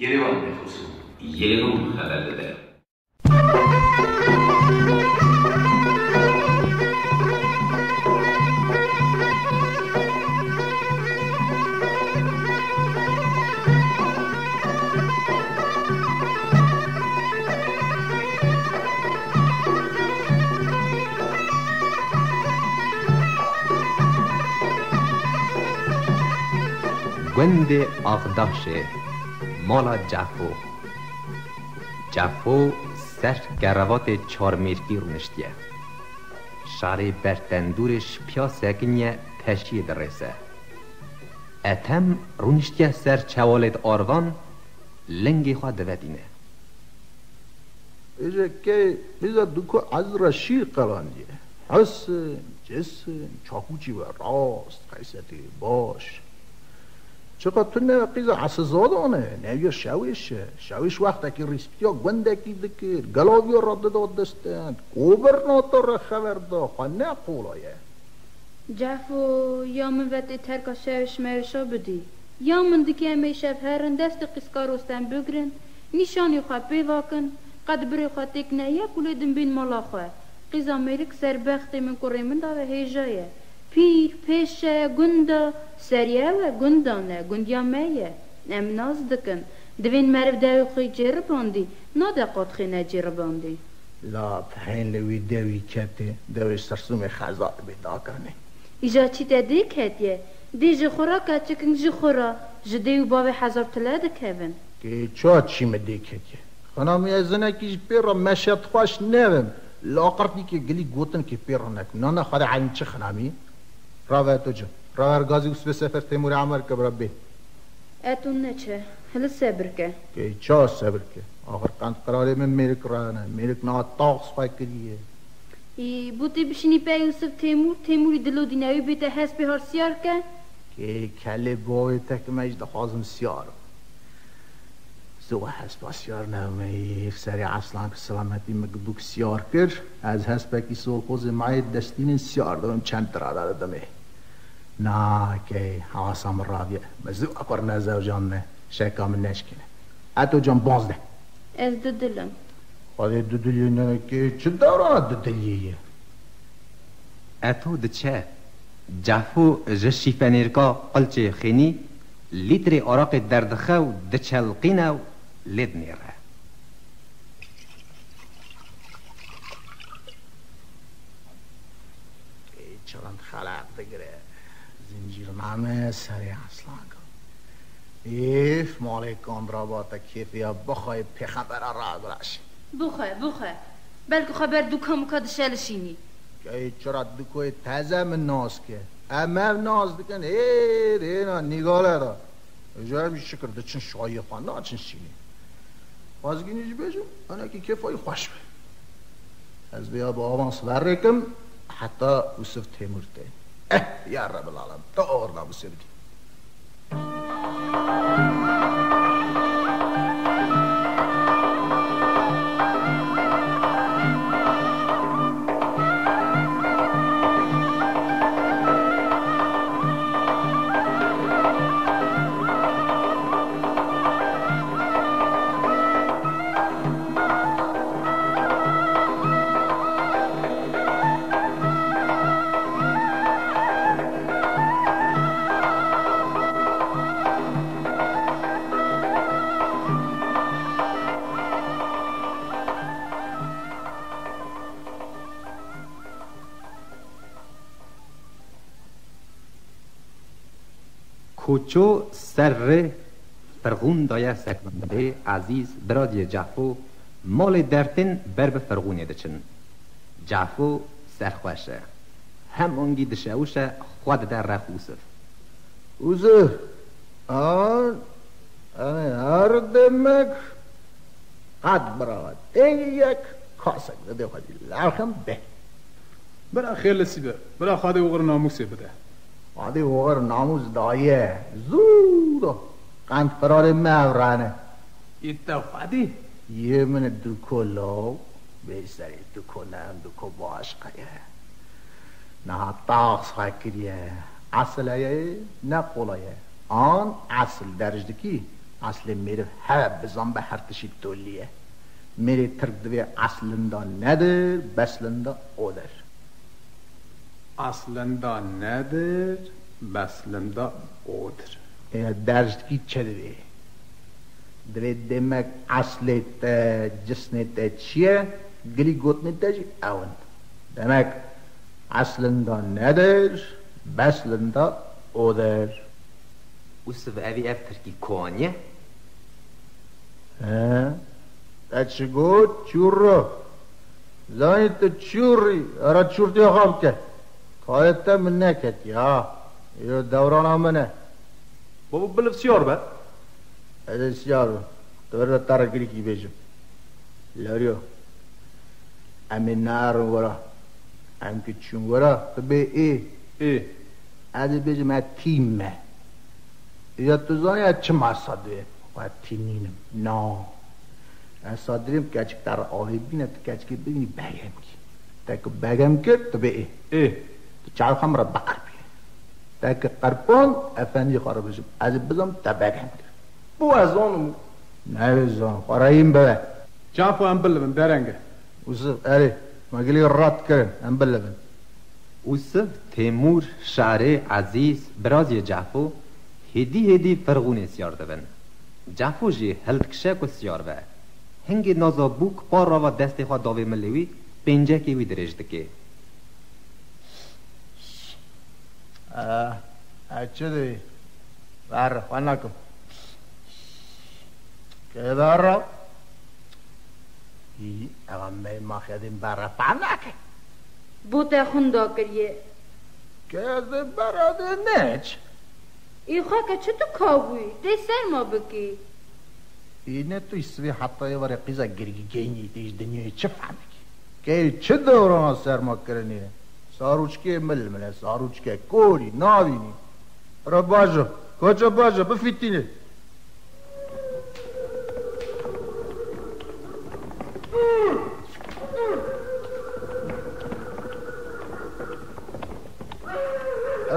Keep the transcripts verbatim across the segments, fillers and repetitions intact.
Yerevan nexweşin. Yerevan xeber dide. Gundê Axdaşê, mala Cefo. Cefo ser kerevatê çarmêrkî rûniştiye. Şarê ber tendûrê ji piya sekiniye peşiyê dirêse. Ethem rûniştiye ser çewalê di arvan, lingê xwe divetîne. Êje kê, bîza duko ez re şîr qerandiye. Hesin, cisin, çakûçî we rast, qeysetê baş. Çiqa tu ne qîza esizadane, neviya şewêş e. Şewêş wextekî rîspîtiya gundekî dikir, gelaviya re dida destend, kobirnata re xeber da, xwe ne qolaye. Cefo, ya min ve tê terka şewêş mewêşa bidî. Ya min dikê em ê şev herin destê qîska Rostem bigrin, nîşanî xwe pê vakin, qet birê xwe têk ne yek û lê din bên mala xwe. Qîza mêrik serbextê min kurê min da ve hêja ye. Pîr, pêşe, gunda, serî ew e, gundan e, gundiya me ye. Em nas dikin. Divên meriv dewê xwe cêribandî, nade qat xê necêribandî. La pehên li wî dewî ketê, dewê sersûmê xezal bê dakirinê. Îja çî te dê ketiye? Dê ji xwe ra keçikin ji xwe ra, ji dê û bavê hezar tile dikevin. Kê ça çî min dê ketiye? Xinamî ez hinekî ji pê re meşetxweş nebim. Laqirtîkê gilî gotinkê pê re nekim. Nana xwe de elîm çi xinamî? Rave Eto can. Rave er gazî Usvê Sefer Têmûrê Emer ke bira bê. Eto neçe. Hili sebir ke. Kê ça sebir ke? Axir qend qirarê min mêrik rane. Mêrik niha tax xwe kiriye. Î, bo tê bişînî pey Yusuf Têmûr, Têmûrî dilo dîne wî bête hespê har siyar ke? Kê kelê bavê te ke me jî dixwazim siyar. Zû hespa siyar newmeyî, serê Eslan ku selametî min bûk siyar kir, ez hespekî solxozê mayê destînin siyar dibim çend tirada didimê. Na key, hewasa min raviye. Min zû akor nezewcan ne, şeka min neşkêne. Eto can baz de. Ez didilim. Xwedê didiliyê ne kê, çi dewrana didiliyê ye? Eto diçe. Cefo ji şîfenêrka qilçê xênî lîtrê araqê derdixe û diçelqîne û lê dinêre. Ê, çirin xelaq digire. Zincîrname serê Eslanka. Êf, malê kandirabata kêfiya bixwayê pêxembera ragilaşê. Bixwe, bixwe. Belkî xwe ber dûka mûka dişelişînî. Key çira dûkoyê teze min nas ke. Em ev nas dikin, hê, hêna nîgale de. Ji em jî şikir diçin şayiyê xwe, naçin şînê. Xwezgînî jî bêjim, hinekî kêfa wî xweş be. Ez vêya bi avans verêkim, heta Yusuf Têmûr tê. Eh, ya Rebbil Alem, tu oxir namûsê bidî. Koço ser rê firxûn daye sekmendê Ezîz, biradiyê Cefo, malê dertên ber bi firxûnê diçin. Cefo serxweş e. Hemangî dişewişe xwe dide rex Ûsif. Ûsif, an, em ê her demek qet bira têngî yek kasek didê xwe dî lerxin bê. Bira xêr li sî be. Bira Xwedê oxir namûsê bide. Xwedê oxir namûs daye. Zû da. Qend qirarê me ev rane. Î te Xwedê? Yê min duko law. Bê serê duko ne, em duko başqa ye. Niha tax xwe kiriye. Esil heye, ne qola ye. An esil derc dikî. Eslê mêriv heve bizan be her tişî tolî ye. Mêrê tirk divê eslinda nedir, beslinda odir. Eslinda nedir, beslinda odir. Eya dercdikî çi divê? Divê demek eslê te, cisnê te çi ye, gilî gotinê te jî ew in. Demek eslinda nedir, beslinda odir. Û siv evî ev tirkî koaniye? He? Te çi got? Çûro. Zanî tu çûrî, era çûrtiya xwe bike. Karê te min neketiye ha. Îro dewrana min e. Babo, biliv siyar be. Ez ê siyar bim. Tu vir de te re girîkî bêjim. Leriyo. Em ê nerin wera. Em ki çûn wera, tu bê ê. Ê. Ez ê bêjim, ez tîm me. Ya tu zanî ez çima sadirê? Ez tînînim. Na. Ez sadirêm, keçik te re avê bîne, tu keçikê bibînî begem kî. Te ku begem kir, tu bê ê. Ê. Tu çavê xwe min re biqirpîne. Te ku qirpand, efendî xwe re bijim. Ez ê bizim te begem kir. Bo ez zanim. Newê zan, xwe reyîn bibe. Çapo em bilibin, dereng e. Ûsif, erê, me gilî rat kirin, em bilibin. Ûsif, Têmûr, Şarê, Ezîz, biraziyê Cefo, hêdî hêdî Firxûnê siyar dibin. Cefo jî hildikişe ku siyar be. Hingê naza bûk par rava destê xwe davê milê wî, pêncekê wî dirêj dike. Eh, eh, çi dibî? Ver, xwe nakim. Kê ver? Hî, eva me maxiyedên berre pa nake. Bo te xunda kiriye. Ke ez ê berre de neç. Ê xwe ke çi tu ka bûyî? Tê serma bikî. Îne tu sivê heta êvarê qîza girgîgeynî tê ji dinyayê çi fehmikî? Kê çi dewrana serma kirinê? Sarûçkê mil mil e, sarûçke korî, navînî. Re bajo, koço bajo, bifîtîne.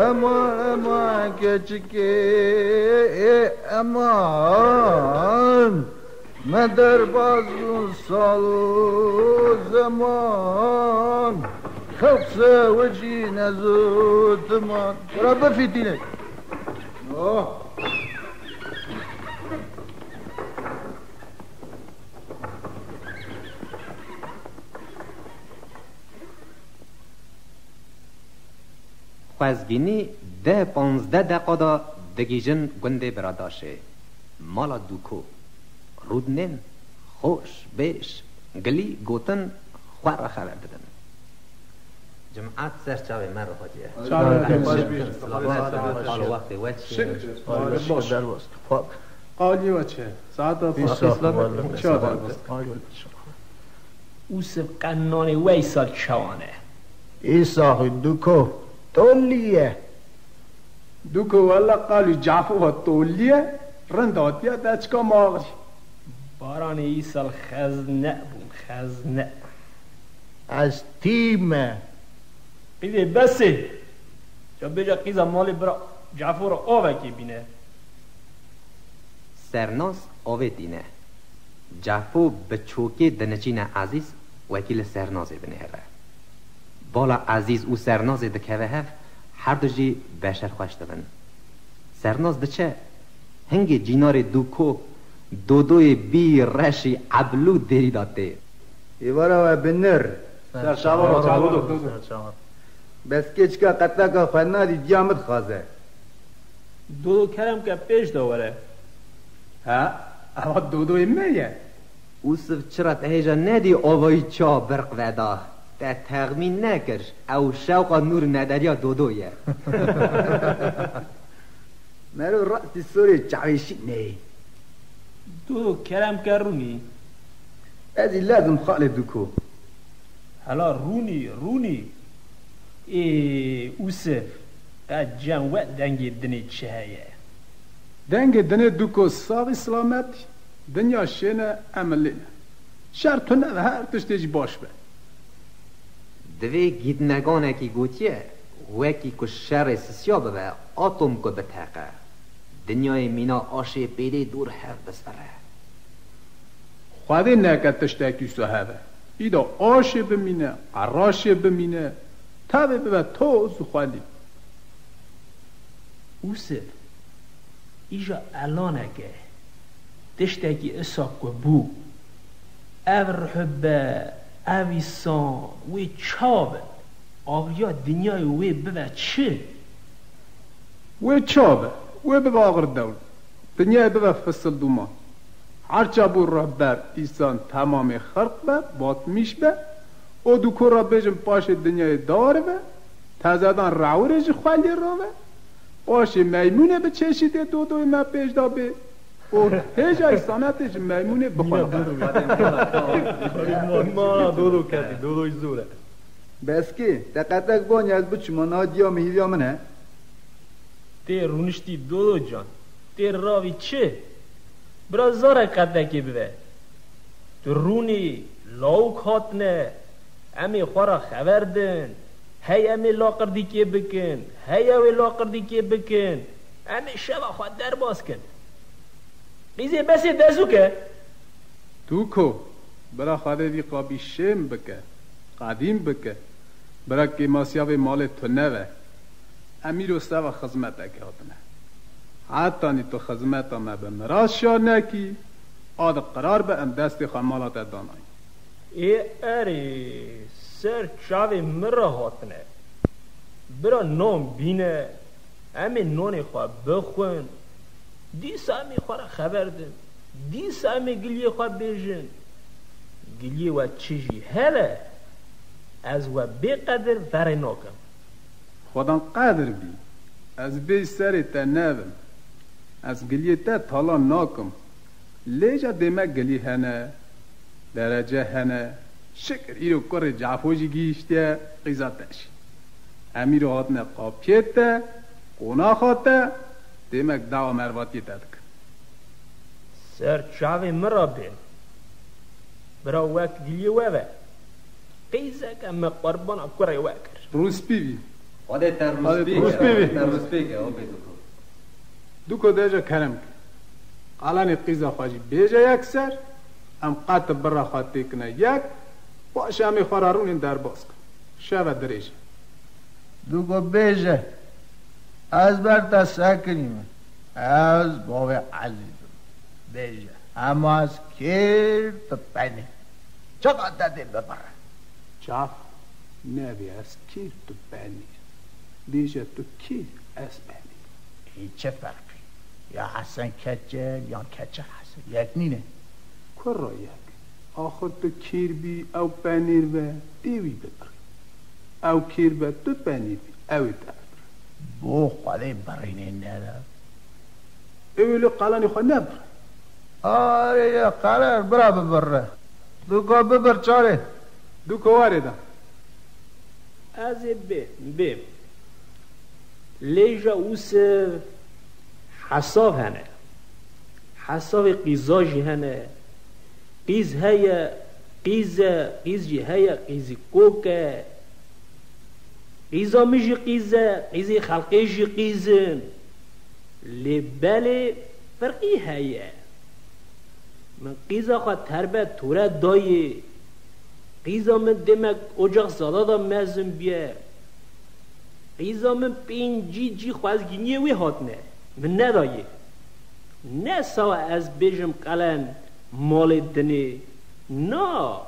Eman, eman, keçikê, ê, eman. Me derbaz bûn sal û zeman. Xelq sewicî nezûtiman. Bira bifîtîne. Oh. Xwezgînî deh panzdeh deqa de digihîjin gundê Biradaşê, mala Dûko. Rûdinên xweş, bêş, gilî gotin xwe re xeber didin. Cimat ser çavê me re hatiye. Çavê me re hatiye. Silamet, silamet, qal û wextê we çi? Şikir. Baş. Derbas. Qalî we çi? Saeta Îsa xwe. Çawa derbas? Ûsif qe nanê we îsal çawan e? Îsa xwe Dûko tolî ye. Dûko wela qalî Cafo ve tolî ye, rind hatiye te çika mağrî. Baranê îsal xezne bûn, xezne. Ez tî me. Qîzê bes e. Ca bêje qîza malê bira Cafo re avekê bîne. Sernaz avê tîne. Cafo bi çokê diniçîne Ezîz, wekî li Sernazê binêre. Bala Ezîz û Sernazê dikeve hev, her du jî beşerxweş dibin. Sernaz diçe, hingê cînarê Dûko, Dodoyê bî reşî eblû derî de tê. Êvara we binir. Ser çava, çava. Bes keçika qeteka xwe nadî diya min dixwaze. Dodo kerem ke pêş de were. Ha, ewa Dodoyê me ye. Ûsif çira te hêja nedî avayî ça birq veda. Te texmîn nekir, ew şewqa nûr nederiya Dodo ye. Mero rastî sorê çavêşî neyê. Dodo kerem ke rûnî. Ez î lezim xalê Dûko. Hela rûnî, rûnî. Ê Ûsif, qe cem we dengê dinê çi heye? Dengê dinê Dûko saxî silamet, dinya şêne, em lê ne. Şer tune ve her tiştê jî baş be. Divê gîtneganekî gotiye, wekî ku şerê sisiya bibe, atom ku biteqe. Dinyayê mîna aşê pêdê dûr hev bisere. Xwedê neke tiştekî wisa hebe. Îda aşê bimîne, qeraşê bimîne, tevê bibe toz û xwelî. Ûsif, îja elaneke, tiştekî isa ku bû, ev rihibe, ev îsan, wê ça be? Aviya dinyayê wê bibe çi? Wê ça be? Wê bibe axir dewr. Dinyayê bibe fisil dûman. Her ça bû rehber, îsan temamê xirq be, batmîş be, û dû ku re bêjin paşê dinyayê daribe, tezedan rewirê ji xweliyê rave, paşê meymûnê bi çeşîdê dodoyê me pêş de bê û hêja îsanetê ji meymûnê bixwe. Mana dodo ketî, dodoyî zor e. Beskê, te qetek banî ez biçûma, niha diya min hîviya min e. Tê rûniştî Dodo can, tê ravî çi? Bira zare qetekê bibe. Tu rûnî, lawik hatine, em ê xwe re xeber din. Hey em ê laqirdîkê bikin, hey ew ê laqirdîkê bikin. Em ê şeva xwe derbas kin. Qîzê besê dezûk e. Dûko, bira Xwedê vî qabî şêm bike, qedîm bike, bira kêmasiya vê malê tune be. Em îro seva xizmetekê hatine. Hetanî tu xizmeta me bi miras şa nekî, a di qirar be em destê xwe mala te danayî. Ê erê, ser çavê min re hatine. Bira nan bîne, em ê nanê xwe bixwin, dîsa em ê xwe re xeber din, dîsa em ê giliyê xwe bêjin. Giliyê we çi jî hebe, ez we bê qedir verê nakim. Xwedan qedir bî, ez bêj serê te nebim, ez giliyê te talan nakim. Lê ja dê me gilî hene, derece hene. Şikir îro kurê Cafo jî gihîştiye qîza te jî. Em îro hatine qapiyê te, qonaxa te, dê me dawa mervatiyê te dikin. Ser çavê min re bên. Bira wek giliyê we ve. Qîzeke me qurbana kurê we kir. Rûspî bî. Xwedê te Xwedê rûspî te ke, rûspî bî. Te rûspî ke, o bê Dûko. Dûko dêje kerem ke. Qalanê qîza xwe jî bêje yek ser, em qet bira xwe têkine yek, paşê em ê xwe re rûnên derbas kin. Şeve dirêj e. Dûko bêje, ez ber te sekirî me. Ez bavê Ezîz im. Bêje, hema ez kêr, tu penîr. Çaqa te dê bibire. Çaf, nebê ez kêr, tu penîr. Bêje tu kêr, ez penîr. Ê çi ferqî? Ya Hesen Keçel, yan Keçel Hesen. Yek nîne. Kurra yek. Axir tu kêr bî, ew penîr be, dê wî bibirî. Ew kêr be, tu penîr bî, ew ê te bibire. Bo Xwedê birînê nede. Ew ê li qalanê xwe nebire. Arê ya qeler bira bibirre. Dûko bibir çarê. Dûko warê da. Ez ê bêm, bêm. Lê ja Ûsiv hesav hene. Hesavê qîza jî hene. Qîz heye, qîz e, qîz jî heye, qîzî kok e. Qîza min jî qîz e, qîzê xelkê jî qîz in. Lê belê firqî heye. Min qîza xwe terbe tore dayê. Qîza min demek ocaxzada de mezin bûye. Qîza min pêncî cî xwezgîniyê wê hatine. Min nedayê. Ne sawa ez bêjim qelen malê dinê. Na.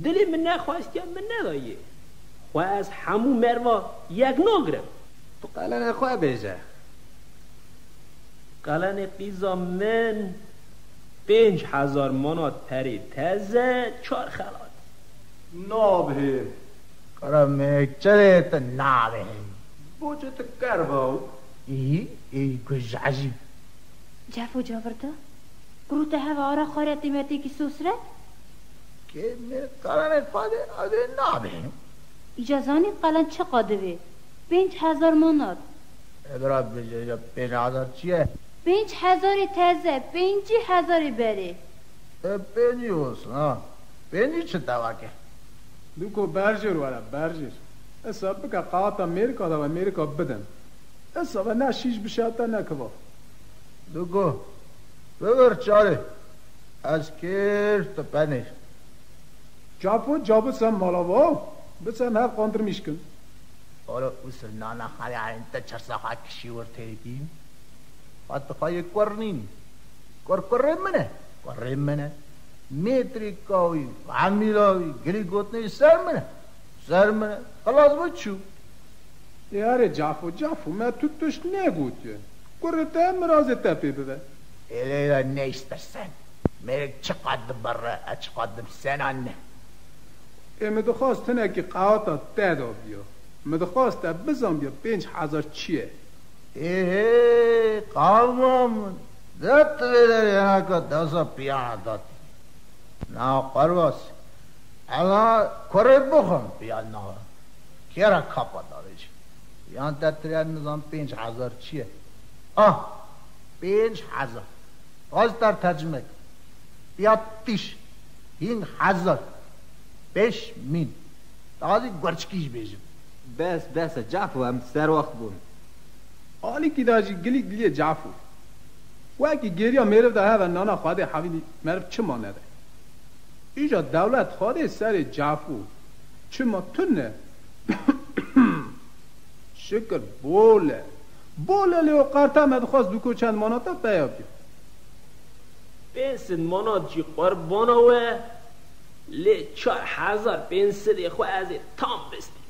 Dilê min nexwestiye, min nedayê. Xwe ez hemû merva yek nagirim. Tu qelenê xwe bêje. Qalanê qîza min pênc hezar manat perê teze, çar xelat. Nabihê. Qara mekçerê te nabihê. Boçê tu kerba û. Î, î ku ji ecîb. Cefo cavirda. Qurû te heva ara xaretê me têkî sosret? Kê me qalanê xwe de adê nabihê. Îca zanî qelen çiqa divê? Pênc hezar manat. E, bira bêje, ya pênc hezar çi ye? Pênc hezarê teze, pêncî hezarê berê. E, pêncî olsun, ha. Pêncî çi tevake? Dûko berjêr were, berjêr. Esa bike qewata mêrika de ve mêrika bidin. Esa ve ne şîş bişewte ne kiva. Tu go, bibir çarê. Ez kêr, tu penêr. Çapo, çapo sen malava, bi sen hev qandirmîş kin. Olo usul nana xayalên te çersa xwe kişî wir têkî. Xwe tu xwe yê kur nînî. Kur kurê min e. Kurê min e. Mêtrîka wî, hemîla wî, gilî gotinê wî ser min e. Ser min e. Xilas bû çû. Ê erê Cafo, Cafo, me tu tişt negotiye. Kurê te mirazê te pê bibe. Ê leyla neyştirsen. Mêrik çiqat dibirre, e çiqat dimsena ne. Ê min dixwast hinekî qewata te da biya. Min dixwast te bizanbiya pênc hezar çi ye. Ê hê, qawma min. De tu vê derê hineka dewsa piyana datî. Na qerbas. Ela kurê bixwim piya nawe. Kê re kapa davêjî? Yan te tiriya nizam pênc hezar çi ye? Ah! Pênc hezar. Gaz ter tercime kir. Piya tîş. Hîn hezar. Beş mîn. Daha zî gurçikî jî bêjim. Bes, bes e, Cafo, em serwext bûn. Alîkî da jî gilî giliyê Cafo. Wekî gêriya mêriv de heve nana Xwedê hevînî meriv çima nede? Îja dewlet Xwedê serê Cafo. Çima tune? Şikir bol e. Bol e lê o qerta me dixwest duko çend manata peya biya. Pênc sed manat jî qurbana we, lê çar hezar pênc sedê xwe ez ê tam bistînim.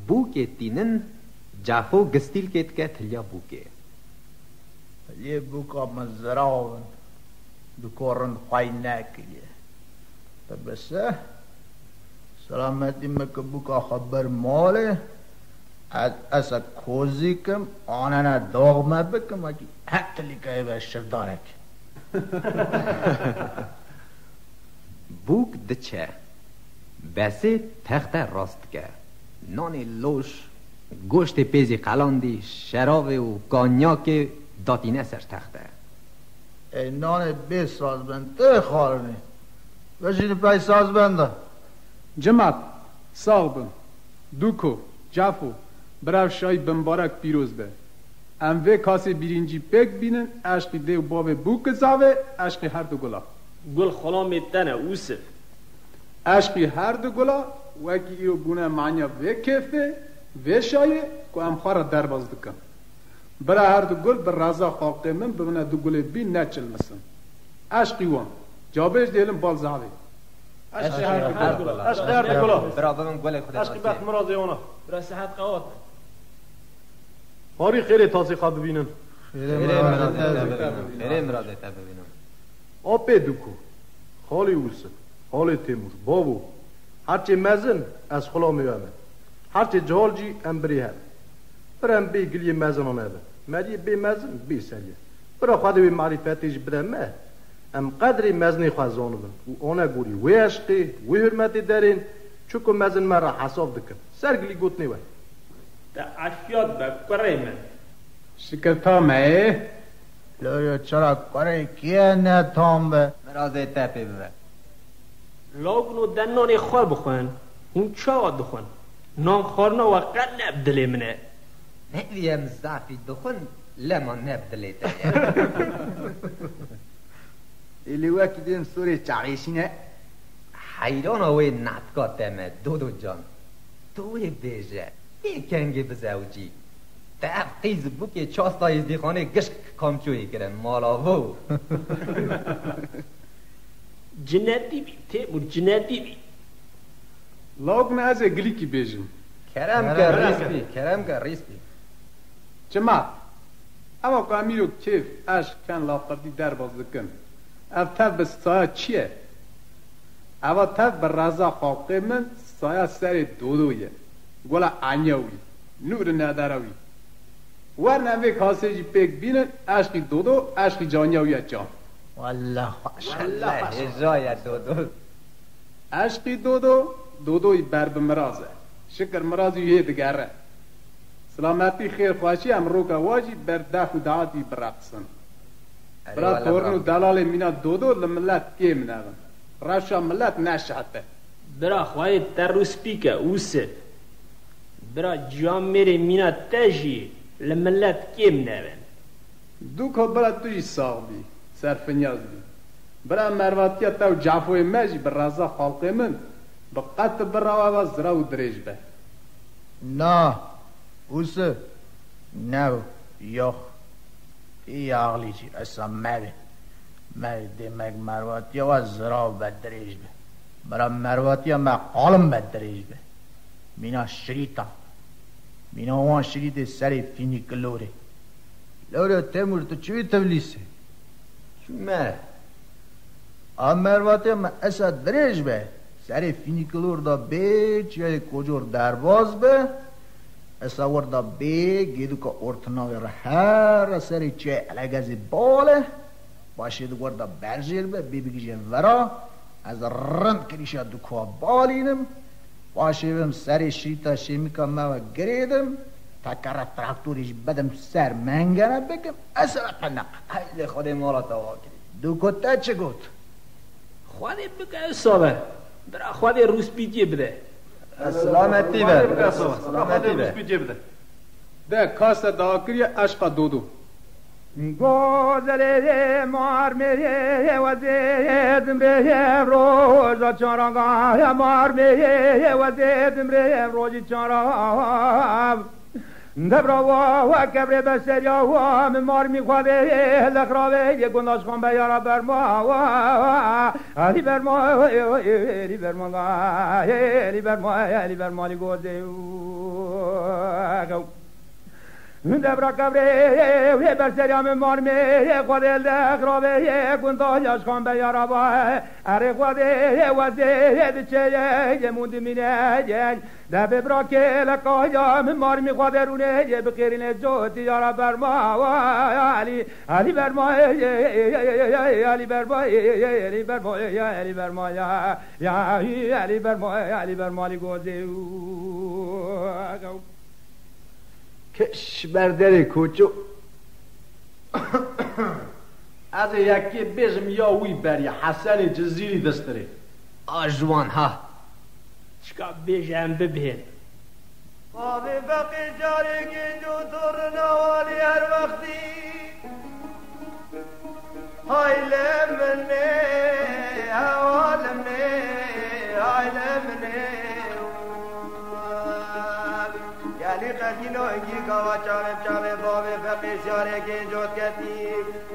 Bûkê tînin, Cafo gistîlkê dike tiliya bûkê. Lê bûka min zirav in, dikorin xwey nekiriye. Te bese, selametî min ki bûka xwe bir malê, ez, ez kozî kim, anene doxme bikim, wekî her tilîkeyê ve şirdarek. Bûk diçe. Besê texte rast dike. Nanê loş, goştê pêzî qelandî, şeravê û kanyakê datîne ser texte. Ey nanê bê sazbend, tê xwarinê. Vejînî pey sazbenda. Cimat, sax bin. Duko, Cafo, bira şayî bimbarek pîroz be. Em vê kasê bîrîncî pêk bînin, eşqî dê û bavê bû ki zavê, eşqî her du gula. Gul xulamê te ne, Ûsif. Eşqî her du gula, wekî îro bûne manya vê kêfê, vê şayê ku em xwe re derbas dikin. Bira her du gul bi reza xalqê min bibine du gulê bî neçilmisin. Eşqî wan. Cabêj dêlin bal zavê. Eşqî her du gula. Eşqî her du gula. Bira bibin gulê Xwedê Eşqî bextmirazê wana. Bira sehet qewat. Harî xêrê tasê xwe bibînin. Xêrê miradê te bibînin. Xêrê miradê te bibînin. Apê Duko, xalê Ûsif, xalê Têmûr, bavo, herçê mezin ez xulamê we me. Herçê cihal jî em birê hev. Bir em bê giliyê mezinan hev in. Meriyê bê mezin bê seriye. Bira Xwedê wê merîfetê jî bide me. Em qedrê mezinê xwe zanibin û ane gorî wê eşqê, wê hurmetê derên, çuko mezin me re hesab dikin. Ser gilî gotinê we. Te efyat be kurê min. Şikir tam e. Loyo çira kurê kî ye ne tam be? Mirazê te pê bibe. Lawgno de nanê xwe bixwin. Hûn çawa dixwin? Nan xwarina we qet ne bi dilê min e. Nevî em zafî dixwin, lema ne bi dilê te ye. Êlî wekî din sûrê çavêşî ne. Heyrana wê natka te me, Dodo can. Tu wê bêje, pê kengê bizewicî. Te ev qîz bûkê çasta êzdîxanê gişk kamçoyê kirin, malavo. Cinetî bî, Têmûr, cinetî bî. Lawik min ez ê gilîkî bêjim. Kerem ke, kerem ke, rîspî, kerem ke, rîspî. Çima? Eva ku em îro kêf, eşq, ken, laqirtî derbas dikin, ev tev bi saya çi ye? Eva tev bi reza xalqê min saya serê Dodo ye. Gola enya wî, nûrê nedera wî. Werin em vê kasê jî pêk bînin, eşqî Dodo, eşqî caniya wî ye can. Wallah xweş. Wallah xweş. Hêja ye Dodo. Eşqî Dodo, Dodoyî ber bi miraz e. Şikir mirazî wî hê digere. Silametî, xêr, xweşî em roka wa jî ber def û daetî bireqsin. Erê Bira wele torin bira. Û delalê mîna Dodo li millet kêm nebin. Rewşa millet neşehite. Bira xwedê te rûspî ke Ûsif. Bira ciyan mêrê mîna te jî li millet kêm nebin. Dûka bira tu jî sax bî, serfinyaz bî. Bira mervatiya te û cafoyê me jî bi reza xalqê min bi qet bira eva zirav û dirêj be. Na, Ûsif, new, yox. Pî axlî jî esa me be. Me demek mervatiya we zirav be, dirêj be. Bira mervatiya me qalim be, dirêj be. Mîna şirîta. Mîna wan şirîtê serê fînîkilorê. Lewre Temur, tu çi wî Tiflîsê? Çûme. A mervatiya me esa dirêj be. Serê fînîkilor da bê çiyayê kocor derbas be. Esa wer da bê gêdika ortinavê re here serê çiyayê Elegezê bale. Paşê di wer da berjêr be, bê bigije vera. Ez rind kirîşa dûka balînim. Paşê bim serê şîta şêmika me ve girêdim, tekere traktorê jî bedim ser mengene bikim, ez re peneq. Hey lê Xwedê mala te wa kirî. Dûko te çi got? Xwedê bike ew sabe. Bira Xwedê rûspîtiyê bide. Selametî be. Xwedê bike ew sabe. Bira Xwedê rûspîtiyê bide. De kase dagakiriye eşqa Dodo. Gozelê marmê wezê dimrê roja çaranga marmê wezê dimrê rojî çaranga. Debra wa wa kevrê beşeriya wa min marmî xwedê lexravê yê gundaş xan be yara berma wa Elî berma, Elî berma, Elî berma, Elî berma, Elî gozê. Devra kevrê wê berseriya min marmê, Xwedê li xirabê, gunda yaş xan be yaraba. Erê Xwedê, wezê, diçeye, yê mû dimîne, debê bira kêleka ya min marmî Xwedê rûnê, yê bixêrînê cotî yara berma, Elî, Elî berma, Elî berma, Elî berma, Elî berma ya, ya, Elî berma, Elî berma, Elî gozê. Kiş berderê koço. Ez ê yekê bêjim ya wî berî Hesenê Cizîrî distirê. A ji wan ha. Çika bêje em bibihên. Bavê Feqî carê gênc û torina walî her wextî. Hay li min ê, hewa li min ê, hay li min ê. Gelî qelkî noyî gava çavê çavê bavê Feqî şarê gênc ot ketî.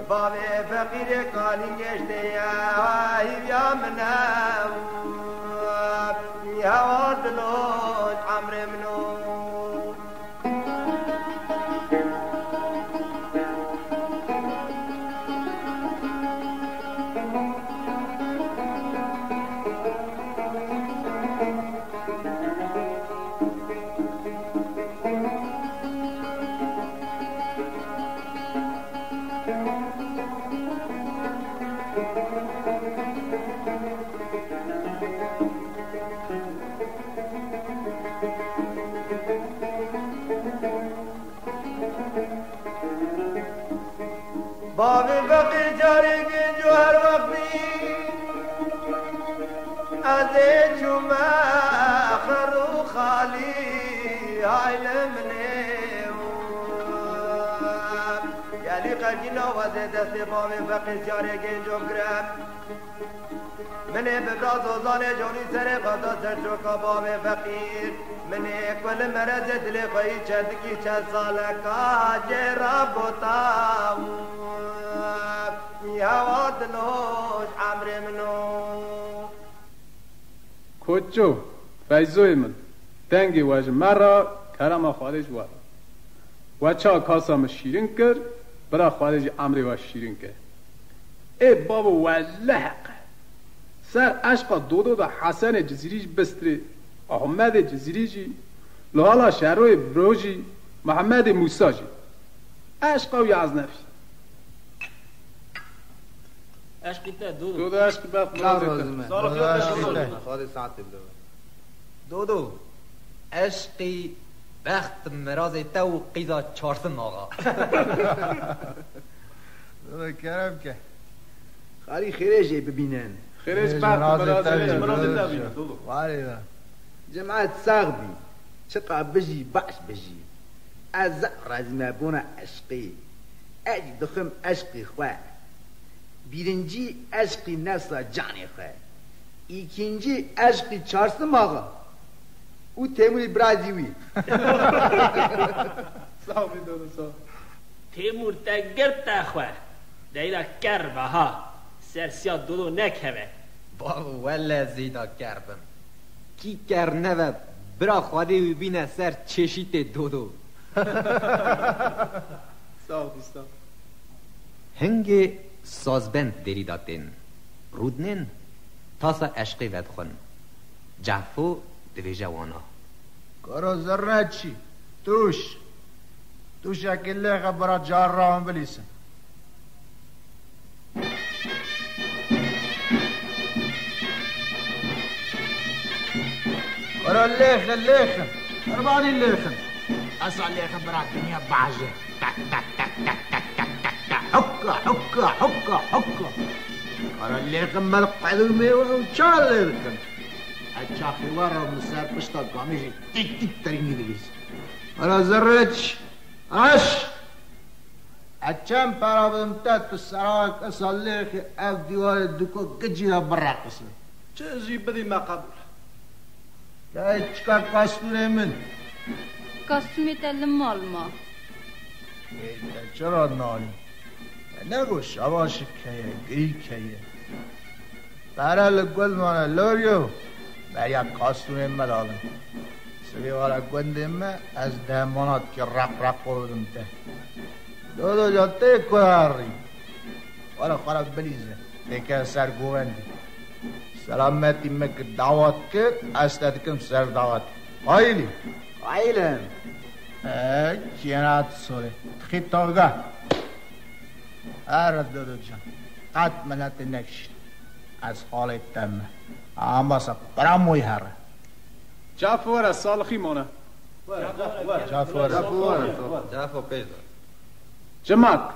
Bavê Feqîrê kalî geştê ye, hîviya min e. Hewa dilot emrê min o. Bavê Feqî carê gênc û her wextî ez ê çûme xer û xalî hay li min ê û gelî qelkî nawazê destê bavê Feqî carê gênc û girem. Min ê bi bira Zozanê jorî serê xwe da ser çoka bavê Feqîr. Min ê ku li merezê dilê xwe yî çendikî çend saleka cê re bota. Hewa diloj emrê min o. Koço, Feyzoyê min, dengê we ji me re, kerema Xwedê ji we re. We çawa kasa min şîrin kir, Bira Xwedê jî emrê we şîrin ke. Ê bavo, welle heq e. Ser eşqa Dodo de Hesenê Cizîrî jî bistirê, Ahmedê Cizîrî jî, Lihala Şeroyê Biro jî, Mihemedê Mûsa jî. Eşqa wî ez nefî. Eşqî te Dodo. Dodo eşqî bef Sağ mirazê te. Olun. Sağ olun. Dodo eşqî te. Xwedê saetê bide. Dodo, eşqî bext mirazê te û qîza Çarsim axa. Dodo kerem ke. Xalî xêrê jê bibînin. Xêrê ji Xêrê bext mirazê te bînin. Mirazê te bînin, Dodo. Warê be. Cemaet sax bî. Çiqa bijî, baş bijî. Ez zaf razî me bona eşqê. Ez jî dixwim eşqê xwe. Birincî eşqî nefsa canê xwe. Îkincî eşqî Çarsim axa û Têmûrî birazî wî. Sağ ol, Dodo, sağ ol. Têmûr te girt te xwe. Deyla ker be ha. Ser siya Dodo nekeve. Bavo, wele zêda ker bim. Kî ker neve, bira Xwedê wî bîne ser çêşîtê Dodo. Sağ ol, sağ ol. Hingê sazbend derî de tên, rûdinên tasa eşqê vedixwin. Cafo divêje wana. Kara zerre çî? Tûş. Tûşekê lêxe bira carra wan bilîsin. Were lêxin, lêxin. Qurbanî lêxin. Esa lêxin bira dinya baje. Tak, tak, tak, tak, tak, tak, tak, tak. Hukka, hukka, hukka, hukka. Were lêxin mel qedûmê û çar lêxin. Ez çaxî were min ser pişta gamê jî tik tik teringî digîz. Were zerreç. Aş! Ez çend pera bidim te, tu serawek esa lêxî ev dîwarê duko gicî de bireqise. Çi jî bidî me qebûl. Key çika kastûrê min? Kastûmê te li mal ma. Ê, te çira nalî? Te negot şevaşik heye, geyik heye? Pere li gund mane loryo, beriya kastûnên me dabin. Sibê were gundê me, ez deh manatkî req reqo bidim te. Dodo can tê ku herî. Were xwe re bilîze, têke ser govendê. Selametî me ki dawat kir, ez te dikim ser dawat. Qayîlî? Qayîl im. E, kêna tu sorê. Tixî tavga. Here Dodo can. Qet miletê nekişît. Ez xalê te me. Ambasa pira moy here. Cafo were, salixî mane. Cafo were. Cafo were. Cafo pêş de. Cimat,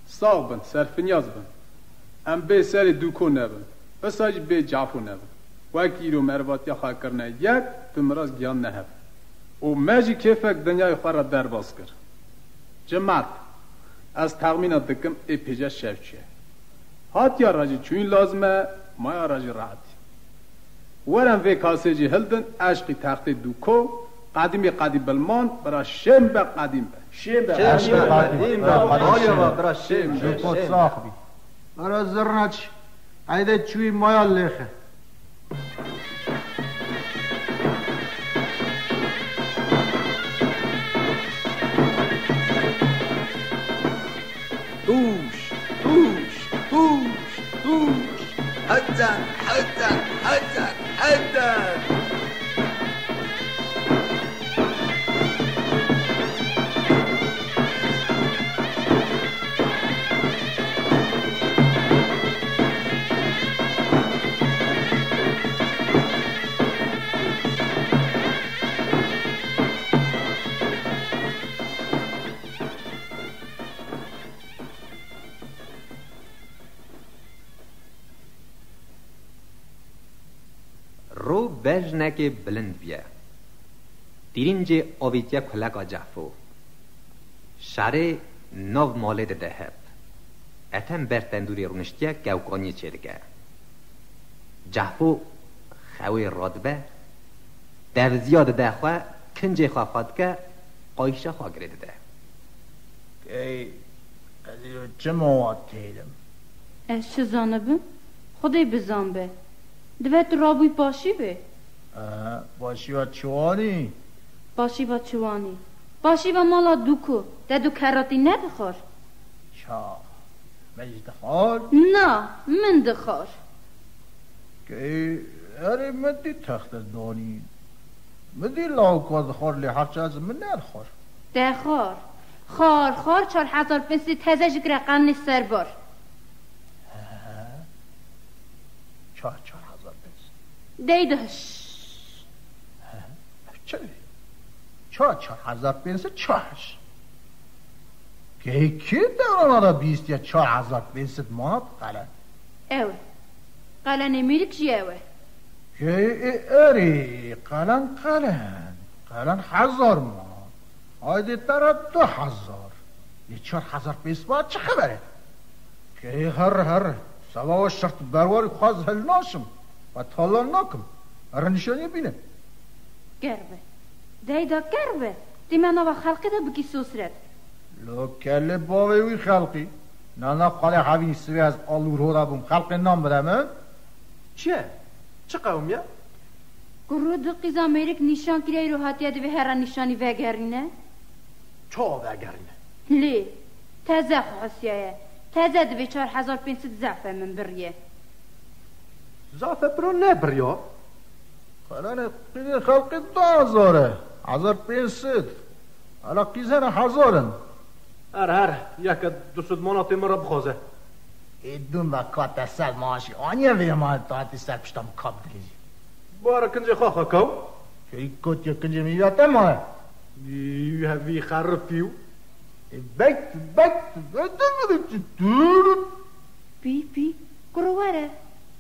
sax bin, serfinyaz bin. Em bê serê dûko nebin. Wisa jî bê Cafo nebin. Wek îro merivatiya xwe kirine yek, bi miraz gihan nehev. Û me jî kêfek dinyayê xwe re derbas kir. Cimat, ez texmîna dikim ê pêce şev çûye. Hatiya re jî çûyîn lazim e, maya re jî rehetî. Werin vê kasê jî hildin, eşqî textê dûko, qedîmê qedîm bilmand, bira şêm be qedîm be. Şêm be, Şêm be, qedîm be, qedîm be, qedîm be. Aliya va, bira şêm be, Dûko şêm be. Sax bî. Bira zirnaç, qeydê çûyî maya lêxe. Tûş, tûş, tûş, tûş. Hete, hete, hete, hete. Ro bejnekê bilind bûye. Tîrîncê avîtiye kuleka Cefo. Şerê nav malê dide hev. Ethem ber tendûrê rûniştiye kewkaniyê çêdike. Cefo xewê radibe, tevziya dide xwe, kincê xwe xwe dike, qayşa xwe girê dide. Key, ez îro çima wa têlim? Ez çi zanibim? Xwedê bizanbe. Divê tu rabûyî paşîvê. E, paşîva çi wanî? Paşîva çi wanî? Paşîva mala Dûko. Te du keratî nedixwar? Ha, me jî dixwar? Na, min dixwar. Key, erê min dî texte danî. Min dî lawika dixwar, lê her çi ez min nedixwar. Te xwar. Xwar, xwar, çar hezar pênc sed teze ji kireqanê serbar. He. Çar, çar hezar pênc sed. Dey de. He. Çi? Çar, çar hezar pênc sed çar. Kê, kê dewrana de bîstiye çar hezar pênc sed manat qelen? Ew e. Qelenê mêrik jî ew e. Kê, ê, erê, qelen, qelen. Qelen hezar manat. Haydê te re du hezar. Lê çar hezar pênc sed manat çi xeber e? Kê, here, here. Seba we şert berwarî xwe ez hil naşim. Xwe talan nakim. Here nîşanî bîne. Ker be. Dey de ker be. Dî me nava xelkê de bikî sosret. Lo kelê bavê wî xelkî. Nana xwedê hevînî sivê ez alûr hora bûm. Xelkê nan bide min. Çi ye? Çi qewimiye? Kuro du qîza mêrik nîşan kiriye îro hatiye divê here nîşanî vegerîne. Çawa vegerîne? Lê, teze xwe hisiyaye. Teze divê çar hezar pênc sed zehfe min biriye. Zehfe piro nebiriya? Qelenê qîzê xelkê du hezar e. Hezar pênc sed. Hala qîzene hezar in. Her, her, yeke du sed manatê min re bixwaze. Ê dû me ka te ser maaşî aniye vê mal tatî ser pişta min kap dilîzî. Bare kincê xwe xwe kaw. Key kotiye kincê min ya te maye. Vî hevî xerifî û. Ê bek, bek, bek. Pî, pî, kuro were.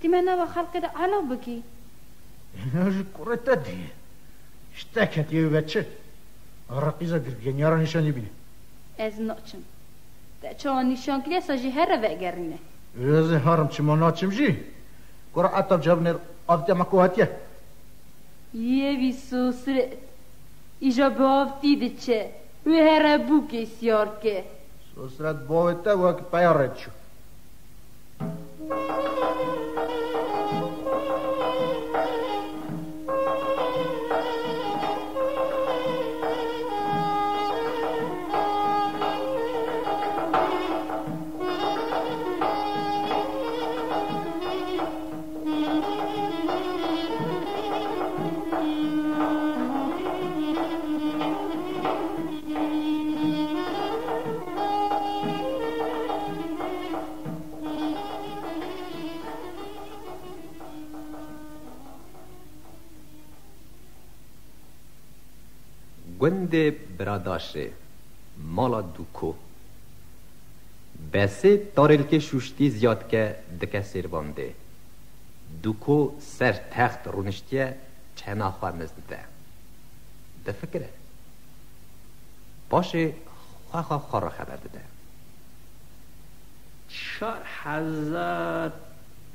Dî me nava xelkê de alo bikî. Êna ji kurê te dî. Ji te ketiye wê ve çi? Ara qîza girgeniyara nîşanî bîne. Ez naçim. Te çawa nîşan kiriye sa jî here vegerîne. Ez ê herim çima naçim jî? Kura etab cevnêr avdî me ku hatiye. Yê vî sosret. Îja bi avdî diçe. Wê here bûkê siyar ke. Sosret bavê te wek peya rê diçû. Gundê Biradaşê, mala Dûko. Besê tarêlkê şûştî ziyad ke dike sêrvandê. Dûko ser text rûniştiye, çena xwe mizn dide. Difikire. Paşê xwe xwe xwe re xeber dide. Çar hezar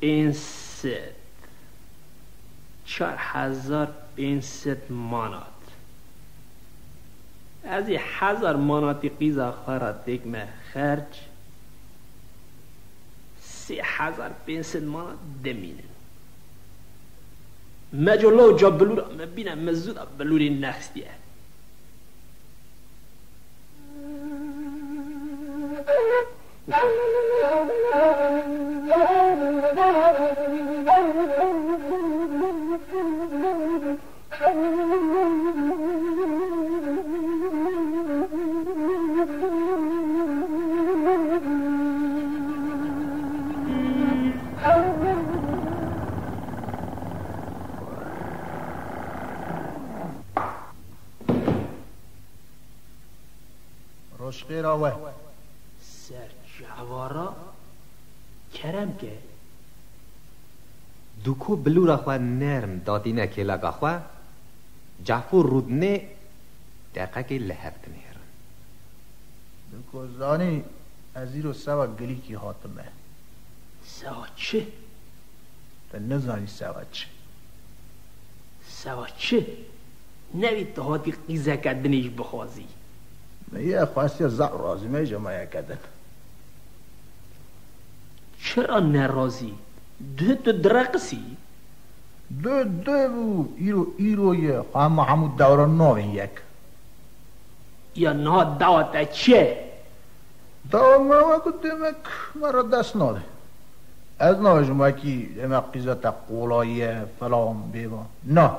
pênc sed. Çar hezar pênc sed manat. Ez ê hezar manatî qîza xwe re têkme xerc. Sê hezar pênc sed manat dimînin. Meco law ca bilûra me bîne, me zû da bilûrê nexstiye. Rojxêra we. Ser çavara kerem ke. Dûko bilûra xwe nerm datîne kêleka xwe, Cafûr rûdinê deqekê li hev dinêrin. Dûko zanî, ez îro sewa gilîkî hatime. Sewa çi? Tu nizanî sewa çi? Sewa çi? Nevî tu hatî qîzeke dinê jî bixwazî? Me yê xwestiye zaf razî me jî ma yeke din. Çira nerazî? Duh tu direqisî? Duh, duh bû, îro, îro ye. Xwe hema hemû dewran navên yek. Ya niha dawa te çi ye? Tawa me wek demek me re dest nade. Ez nabêjim wekî demek qîza te qolayî ye, filan, bêvan. Na.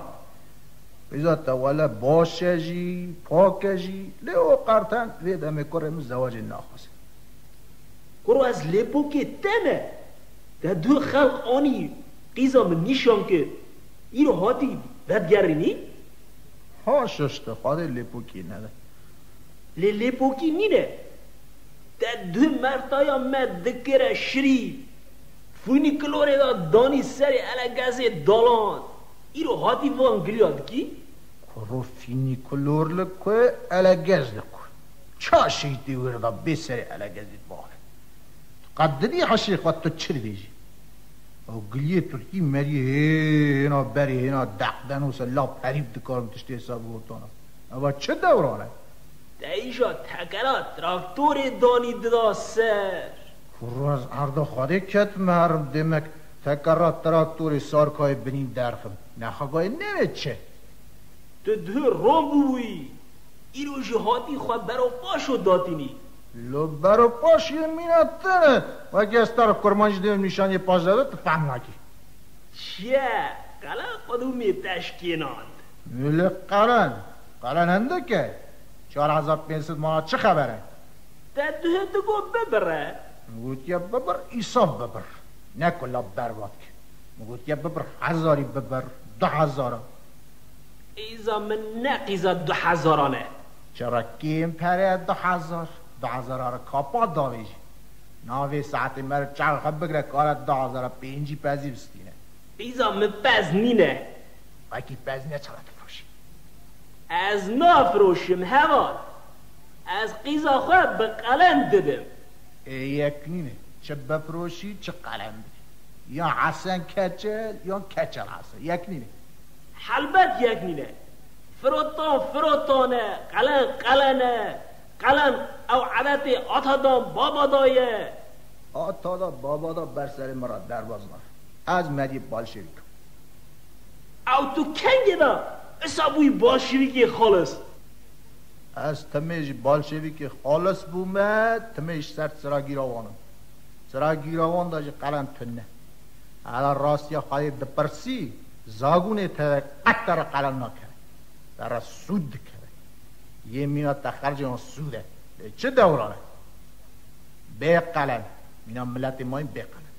Qîza te wele baş e jî, pak e jî. Lê o qerten vê demê kurê min zewacê naxwaze. Kuro ez lêpokê te me. Te du xelq anî qîza min nîşan kir. Îro hatî vedigerînî? Haşa ji te, Xwedê lêpokî nede. Lê lêpokî nîne. Te du mertaya me dikire şirî. Fûnîkilorê de danî serê elegezê dalan. Îro hatî van giliya dikî? Kuro fînîkilor li ku, elegez li ku? Ça şehîtê wêrda bê serê elegezê bavê. Qet didî heşê xwe tu çi dibêjî? Ew giliyê Tirkî meriyê hê-, hêna berê hêna deqden û se lap herîb dikarin tiştê ser bihotana. Eva çi dewran e? Te îja tekera traktorê danî dida ser. Kuro ez erda Xwedê ketime herim, demek tekera traktorê Sarkayê binî derxim. Nexegayê nêvê çi? Tu duhê ron bûbûyî. Îro jî hatî xwe beropaşo datînî. Lo beropaşiyê mîna te ne. Wekî ez te re kurmancî dibêm nîşaniyê paş de tu fehm nakî. Çiye? Qelen qedûmê te şikênand. Wele qelen. Qelen hindek e. Çar hezar pênc sed mana çi xeber e? Te duhê tu got bibire. Min gotiye bibir, îsaf bibir. Ne ku lap berbat ke. Min gotiye bibir hezarî bibir, du hezara. Qîza min ne qîza du hezaran e. Çira kêm pere du hezar. Du hezara re kapa davêjî. Navê saetê me re çav xwe bigire kare du hezara pêncî pezî bistîne. Qîza min pez nîne. Wekî pez nîne çawa difiroşî? Ez nafiroşim heval. Ez qîza xwe bi qelen didim. Ê yek nîne. Çi bifiroşî, çi qelen bidî. Yan Hesen Keçel, yan Keçel Hesen. Yek nîne. Helbet yek nîne. Firotan firotan e, qelen qelen e. Qelen ew edetê ata da baba da ye. Ata da baba da ber serê min re derbas nabe. Ez meriyê bolşevîk im. Ew tu kengê de isa bûyî bolşevîkê xalis? Ez timê ji bolşevîkê xalis bûme, timê ji ser çiragîra wan im. Çiragîra wan de jî qelen tune. Hela rastiya xwedê dipirsî, zagûnê te qet te re qelen nakeve. Te re sûd dikeve. Yê mîna te xercê wan sûd e. Lê çi dewran e? Bê qelen. Mîna miletê mayîn bê qelen.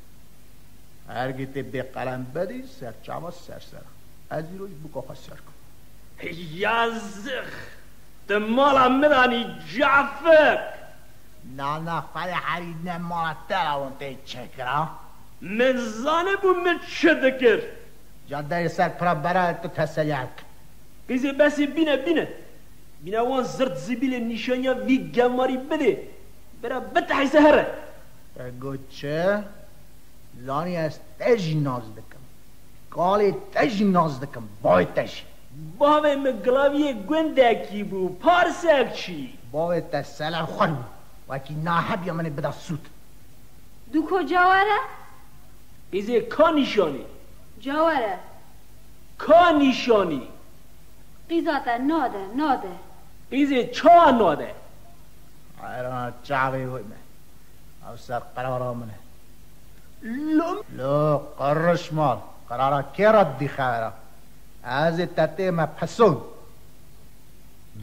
Hergê tê bê qelen bedî, serçava ser ser e. Ez îro ji bûka xwe ser kim. Yazix! Ti mala min anî cafik! Na, na, xwedê herî ne mala te ra hûn tê çêkira. Min zanibû min çi dikir. Cadeyê ser pira bera tu teselî hev kin. Qîzê besê bîne, bîne. Bîne wan zirt zîbîlê nîşaniya vî gemarî bidê. Bira bitehîse here. Te got çi? Zanî ez te jî nas dikim. Kalê te jî nas dikim, bavê te jî. Bavê min gilaviyê gundekî bû, parsek çî. Bavê te sele xwe bû. Wekî nahebiya min ê bida sûd. Duko cawere? Qîzê ka nîşanî? Cawere. Ka nîşanî? Qîza te nade, nade. Qîzê ça nade? Xeyra çavê wê me. Ew ser qerara min e. Lo. Lo, qirişmal. Qerara kê re didî xebera? Ez ê te tê me peson.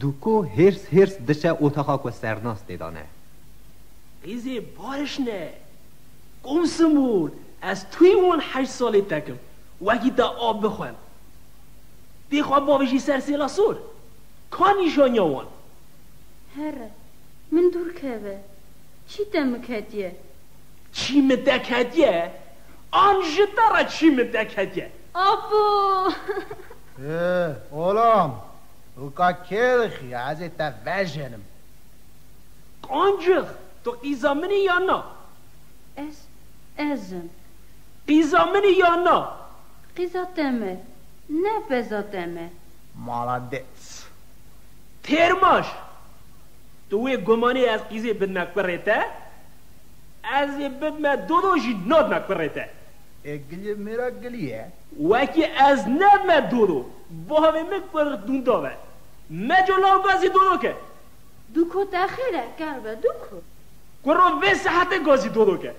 Duko hêrs hêrs diçe otaxa ku sernas tê de ne. Qîzê bariş ne. Komsimûn, ez tuyî wan heşt salê tekim. Wekî te av bixwem. Tê xwe bavêjî ser sêla sor. Ka nîşaniya wan? Here, min dûr keve. Çî te min ketiye? Çî min te ketiye? An ji te re çî min te ketiye? Apo! Ê, olam, ûka kê dixî, ez ê te vejênim. Qancix, tu qîza min î ya na? Ez, ez im. Qîza min î ya na? Qîza te me, ne peza te me. Mala dês. Têrmaş! Tu wê gumanê ez qîzê bidme kurê te? Ez ê bidme dodo jî nadme kurê te. Ê giliyê mêra gilî ye. Wekî ez nebme dodo, bavê min kur dûndav e. Meco lawgazî dodo ke. Duko te xêr e, kerbe, duko. Kuro vê saetê gazî dolo ke.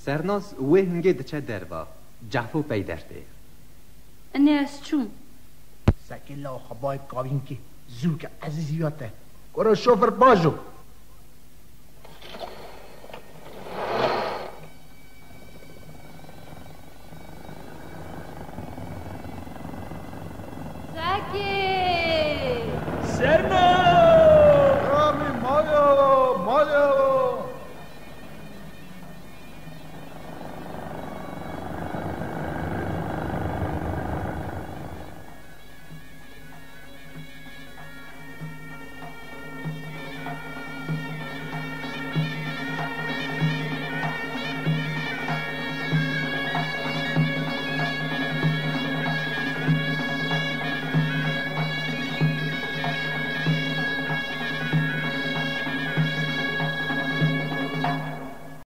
Sernas wê hingê diçe derva. Cehfo peyder tê. Inê ez çûm. Sekê la xwe bayê kavînkê. Zû ke ezîzî ya te. Kuro şofir bajo.